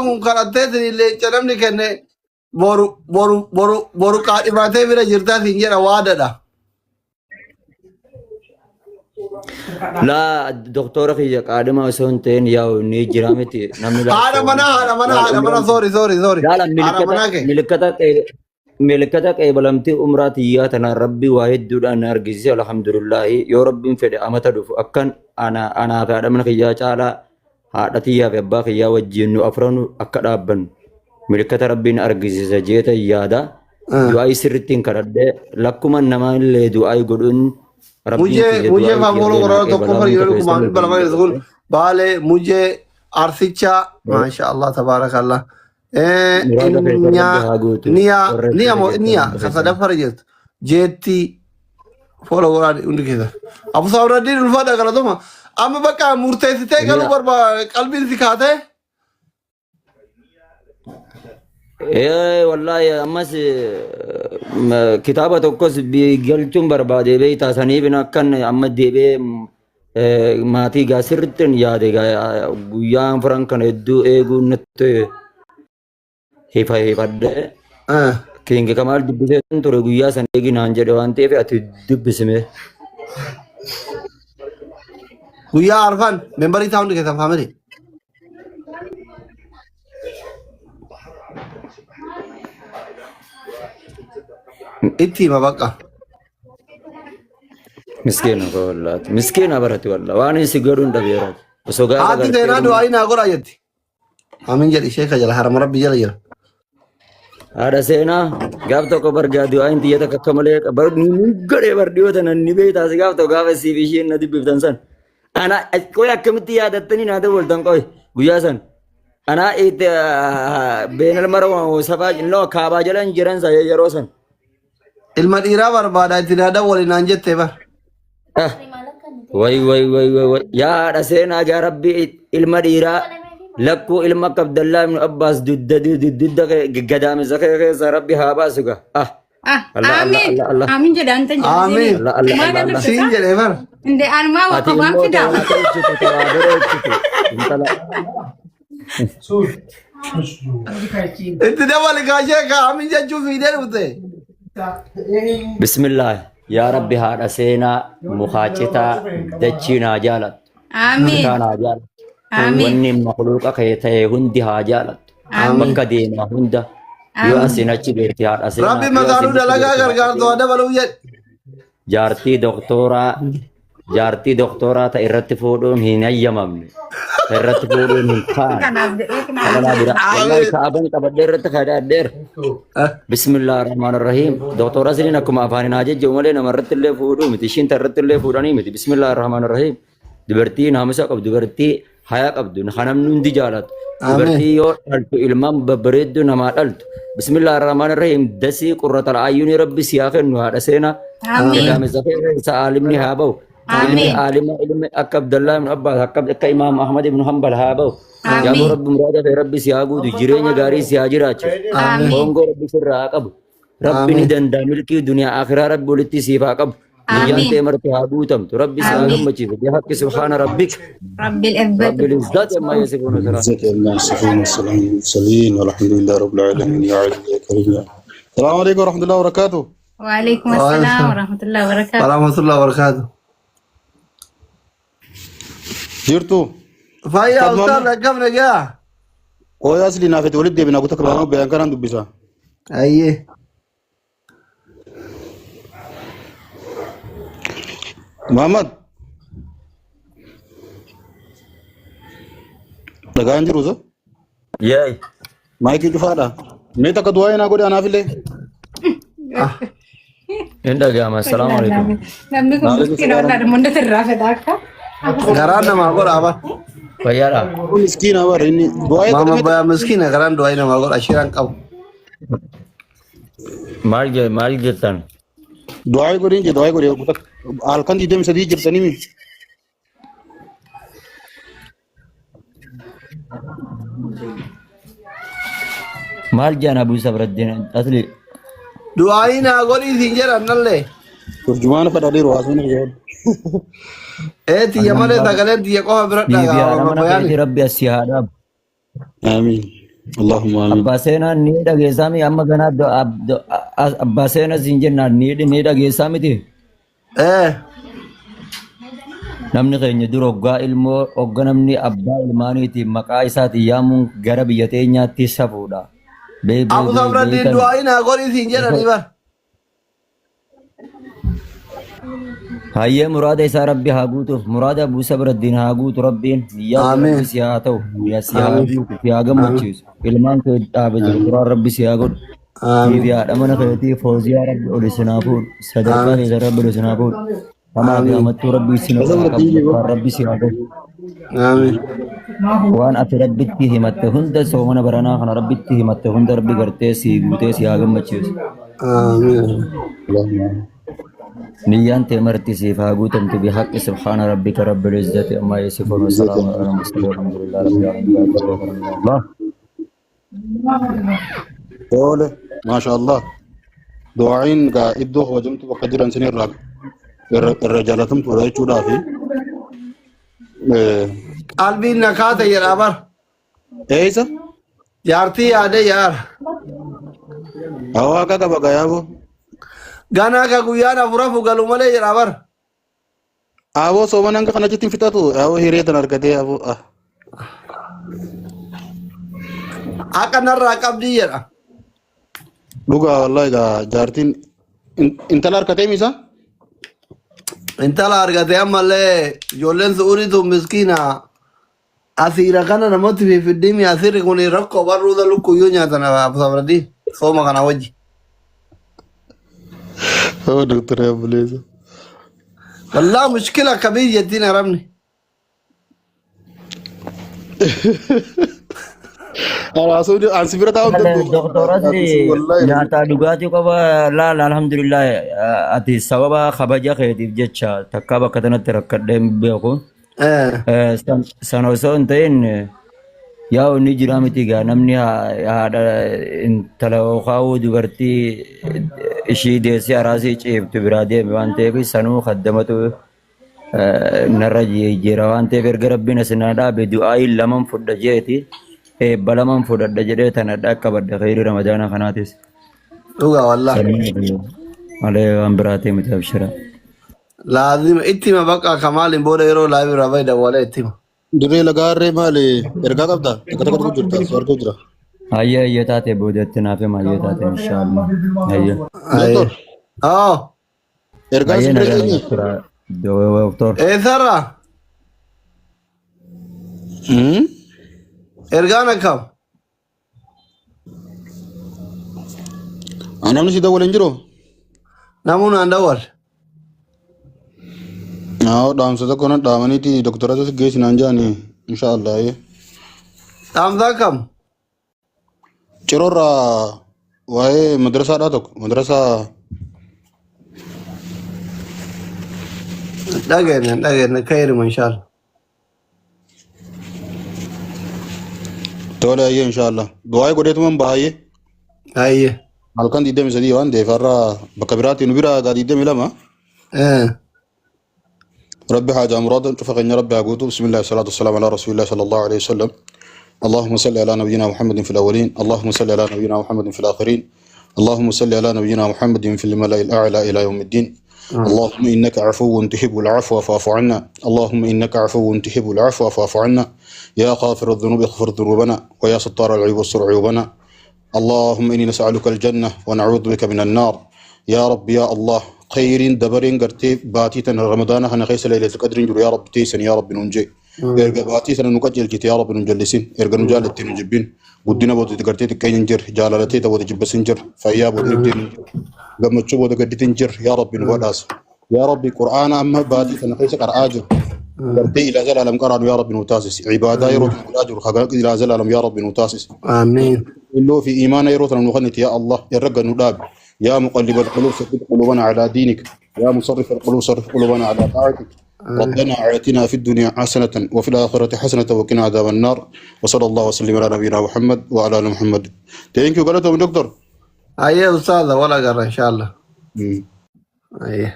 kun kadhattee isin leenca namni kenne boru boru boru boru qaadhimatee bira jirtaa siin jedha waadadha. Laa doktora kiyya qaadhima osoo hin ta'in yaa'u ni jira miti namni Haadha manaa haadha manaa haadha manaa sorry sorry sorry. Laala Haadha milikata manaa kee. milikata milikata qeebalamtii umraa tiyyaa tanaan rabbi waa hedduudhaan na argisiise alhamdulillaahi yoo rabbiin fedhe amata dhufu akkan ana anaa fi haadha mana kiyyaa caalaa haadha tiyyaa fi abbaa kiyyaa wajjin nu afranu akka dhaabbannu milikata rabbiin argisiisa jeeta yaada. Du'aayii sirrittiin kadhadhee lakkuma namaa illee du'aayii godhuun rabbiin Mujee kiyya mujee du'aayii faa kiyya fooloo illee naa qorara tokko qeebalaa fari hunda yeroo keessan kumaa dhibba lama nuuf kun baalee mujee arsicha maasha Allah tabaarakallah. Muraada keessan rabbi Inyaa haa guutu. niyaa Warra niya itti moo keessan niya hunda ka keessan. sadaffara jirtu jeetti fooloo qoraan hundi keessan. Abu Saawraddiin ulfaadha galatoma. Amma bakka murteessitee galuu Niyaa. barbaada qalbiin si kaatee. Ee wallaahi ammas kitaaba tokkos galchuun barbaade beektaa saniif akkan amma deebi'ee maatii gaa sirrittiin yaade gaa guyyaan furan kana hedduu eeguun natti hifa hifadhe. Kiingi Kamaal dubbisee ture guyyaa sana eegi naan jedhe waan ta'eef ati dubbisime. Guyyaa arfan membarii isaa hundi keessan faamilii. Itti hima bakka. Miskiina koo wallaati. Miskiina barati walla. Waan inni si godhuun dhabeera. Osoo gaafa Haati gartee seenaa du'aa naa godhaa jetti. Amiin jedhi sheeka jala harama rabbi jala jira. Haadha seenaa gaaf tokko bargaa du'aa hin xiyya takka akka malee bar ni godhee bar dhiyoo tana ni beektaa si gaaf tokko gaafa siif isheen na dubbiftan san. Ana qoy akkamitti yaadattanii naa dawwaltan qoy guyyaa san. Ana itti beenal mara safaa no kaabaa jala hin jiran sa yeroo san. Ilma dhiiraa barbaada itti naa dawwali naan jettee bar. Ah, Way way way way way yaa haadha seenaa gaa rabbi ilma dhiiraa lakkuu ilma akka Abdallaa ibn Abbaas dudda dudda gadaamisa kee keessa rabbi haa baasu gaa. Ah Ah, Allah Allah amiin. Allah Allah Amiin jedha antan jedha Amiin. Allah Allah Maal Allah Allah. Siin agarsiisa? jedhee bar. Inde anumaa Ati wakka waan immoo fidaa. tawaa tolchitu tawaa bareechitu intala. Itti dabali kaa sheeka amiin jechuu fiidee dhufte. Bismillah yaa rabbi haadha seenaa mukaa citaa dachii naa jaalattu. Amiin. Citaa naa jaalattu. Amiin. Wanni makluuqa kee ta'e hundi haa jaalattu. Amiin. Bakka deemaa hunda yoo Amiin. asiin achi beekti haadha seenaa Rabbi yoo makaanuu asiin achi dalagaa beekti haadha gargaartu haa seenaa. dabaluu jedhe. Jaartii doktooraa jaartii doktooraa ta'e irratti fuudhuun hin hayyamamne. Ta irratti fuudhuun hin taane. Kanaaf jedhee Ka dhalaa bira. Wallaahi Amiin. ka'aban qabadhee irratti kadhadheera. Bismillah ar-Rahmaan ar-Rahiim. Doktor Asliin akkuma afaaniin haa jejje'u malee nama irratti illee fuudhuu miti. Ishiin ta irratti illee fuudhanii miti. Bismillah ar-Rahmaan ar-Rahiim. Dubartii naamusa qabdu, dubartii haya qabdu, kan namni hundi jaalatu. Amiin. Dubartii yoo dhaltu ilmaan babbareedduu namaa dhaltu. Bismillah ar-Rahmaan ar-Rahiim. Dasii qurratal ayyuuni rabbi si haa kennu haadha seenaa. Amiin. Gadaamessa kee keessa aalimni haa ba'u. Ilmi Amiin. aalima ilmi akka Abdallah ibn Abbas akka akka Imaam Ahmad ibn Hanbal haa ba'u. Yaa Amiin. rabbi muraada kee rabbi si haa guutu jireenya gaarii si haa jiraachisu. Amiin. Hoongoo rabbi sirraa haa qabu. Rabbi ni Amiin. danda'a milkii duniyaa akhiraa rabbi walitti siif haa qabu. Niyyaan Amiin. tee marti haa guutamtu. Rabbi si haa Amiin. gammachiisu. Bihaqqi subhaana rabbik. Rabbil izzati. Rabbil izzati amma yasifuun wasalaam. عزة الله يصفون والسلام على المرسلين والحمد لله رب العالمين يا عزيز يا كريم يا السلام عليكم ورحمة الله وبركاته Waalaikum assalam warahmatullahi wabarakatuh. Warahmatullahi wabarakatuh. Jirtu Fayyaa Ustaz ustaaz Muhammad akkam nagaa? Qoy asli naafet walitti deebina kutaa kabaama bayaan kanaan dubbisa. Ayyee. Muhammad dhagaan jiru so Yeey. maayikii cufaadha. Mee takka du'aa naa godhe anaafillee. Hin dhaga'ama. Assalaamu alaikum. Namni kun Waalaikum miskiina salaam. walaa dhimmoota irraa fedha akka. Garaan namaa godha aba. Fayyaadha. Miskiina bara inni du'aa Mama godhe bayaa miskiina garaan du'aa namaa godha shiraan qabu. Maal je maal jettan? du'aa godhin je du'aa godhe halkan 23 jirtanii mi. Maal jedhan Abuu Sabraddiin asli Du'aayii naa godhii siin jedhan nallee. Turjumaana fadhaliiru haasawni jedhu. Ee tiyya malee sagaleen tiyya qofa bira Liibiyaa dhaga'ama mana bayaani. keetii rabbi as si haa dhaabu. Amiin. Allahumma amiin. Abbaa seenaa ni dhageessaa mi amma ganaa abbaa seenaa siin jennaan ni dhageessaa miti. Eh. Namni keenya dura hoggaa ilmoo hogga namni abbaa ilmaaniitiin maqaa isaatiin yaamuun gara biyya teenyaatti safuudha. Bee bee Abu bee Sabraddiin beeytan. du'aa naa godhi siin jedhanii bar. Hayyee muraada isaa Rabbi haa guutuuf. Muraada Abuu Sabraddiin haa guutu Rabbiin. Niyyaa kee Amiin. Rabbi si haa ta'u. Niyyaa si haa Amiin. guutu. Si haa Amiin. gammachiisu. Ilmaan kee dhaabe jiru. Quraan Rabbi si haa godhu. Siif Amiin. haadha mana keetii fooziyaa Rabbi ol isin haa fuudhu. Sadarkaa Amiin. keessa Rabbi ol isin haa fuudhu. Hamaa fi Amiin. hamattuu Rabbi isin Abu irraa haa qabu. Sabraddiin jiru. Bakkaan Rabbi si haa godhu. Amiin. Waan ati Rabbitti himatte hunda soomana baranaa kana Rabbitti himatte hunda Rabbi gartee si guutee si haa gammachiisu. Amiin. Allahumma amiin. Niyyaan tee marti siif haa guutamtu bihaqqi subhaana rabbika rabbil izzati ammaa yasifuun wassalaamu alal mursaliin walhamdulillahi rabbil aalamiin. Allah. Tole. Maasha Allah. Du'aa'iin gaa iddoo kabajamtu bakka jiran sin irraa irra jaalatamtuudha jechuudhaafi. Qalbiin na kaate jedha bar. Eessa? Jaartii yaade yaara. Hawaaqa qaba gaa yaaboo. Ganaa ka guyyaan afur hafu galu malee jedha bar. Aboo soomana hanga kana achitti hin fixatu. Aboo hiree tan argatee aboo. Ah. Akka narraa qabdii jedha. Dhugaa wallahi gaa jaartiin intala argatee misa? Intala argatee ammallee ijoolleen su'uuriitu miskiina. Asiira kana namatti fifiddimi asirri kun rakkoo barruuta lukkuyyuu nyaatan Abu Sabraddiin sooma kana wajji. Oh, doktora Abbuleessa. Wallaa mushkila kabiir jettiin arabni. Araasuu ansi bira taa'uun danda'u. Doktor Asli Wallahi. nyaataa dhugaatii qofa laala alhamdulillah ati sababa kabaja keetiif jecha takkaa bakka tanatti rakkadhee hin beeku. Sana osoo hin ta'in yaa'u ni jira miti gaa namni haadha intala yookaan dubartii ishii deessee araasii ciiftu biraa deeme waan ta'eef sanuu kaddamatu narra jira waan ta'eef erga rabbiin as na dhaabe du'aayi laman fudha jeeti eebba laman fudhadha jedhee tana dhaqqabadha kheyri ramadaana kanaatis. Dhugaa wallaa. Malee waan biraa ta'e miti abshira. Laazima itti hima bakka kamaaliin booda yeroo laayivii irraa bahe dawwalee itti hima. Dirree lagaarree maali ergaa qabda? Takka takka jirta si arguu jira. Hayyee hayyee taate boodatti naaf hima hayyee taate inshaallah. Hayyee. Doktor Oo ergaan Hayyee si bira nagaa geenye? tura. Doktor. eessarraa ergaan akkam? Namni si dawwale hin jiru? Namuu naan dawwal. Haa dhaamsa tokko na dhaamaniiti doktora si geessi naan jaani inshaallah. Dhaamsa akkam? Ciroorraa waa'ee madrasaadhaa tokko madrasaa Dhageenne dhageenne khayrima inshaallah. Tole ayyee inshaallah. Du'aa godheetuman baay'ee. Ayyee. Halkan 23 waan ta'eef har'a bakka biraatti nu bira egaa 22. ربي حاجة أمراض شوف غني ربي أقوته. بسم الله والصلاة والسلام على رسول الله صلى الله عليه وسلم. اللهم صل على نبينا محمد في الأولين، اللهم صل على نبينا محمد في الآخرين، اللهم صل على نبينا محمد في الملأ الأعلى إلى يوم الدين. اللهم إنك عفو تحب العفو فاعف عنا، اللهم إنك عفو تحب العفو فاعف عنا، يا غافر الذنوب اغفر ذنوبنا، ويا ستار العيوب استر عيوبنا. اللهم إني نسألك الجنة ونعوذ بك من النار. يا رب يا الله خير دبرين قرتي باتي رمضان هنا خيس ليلة القدر نجر يا رب تيسن يا رب ننجي إرجع باتي سنة نقجل جيت يا رب نجلسين إرجع نجال تين نجبين ودينا بود قرتي تكين نجر جالالتي تبود جبس نجر فيا بود نبتين قام تشوف بود قرتي تنجر يا رب نوداس يا ربي قرآن أما باتي سنة خيس قرآجر قرتي إلى زلالم قرآن يا رب نوتاسس عبادة يروح الأجر خلق إلى زلالم يا رب نوتاسس Amiin. اللو في إيمان يروت نغنت يا الله يرجى نداب يا مقلب القلوب ثبت قلوبنا على دينك، يا مصرف القلوب صرف قلوبنا على طاعتك. ربنا آتنا في الدنيا حسنة وفي الآخرة حسنة وقنا عذاب النار، وصلى الله وسلم على نبينا محمد وعلى آل محمد. Thank you قالتهم دكتور. Ayyee ustaaza wala garra inshaallah. Ayyee.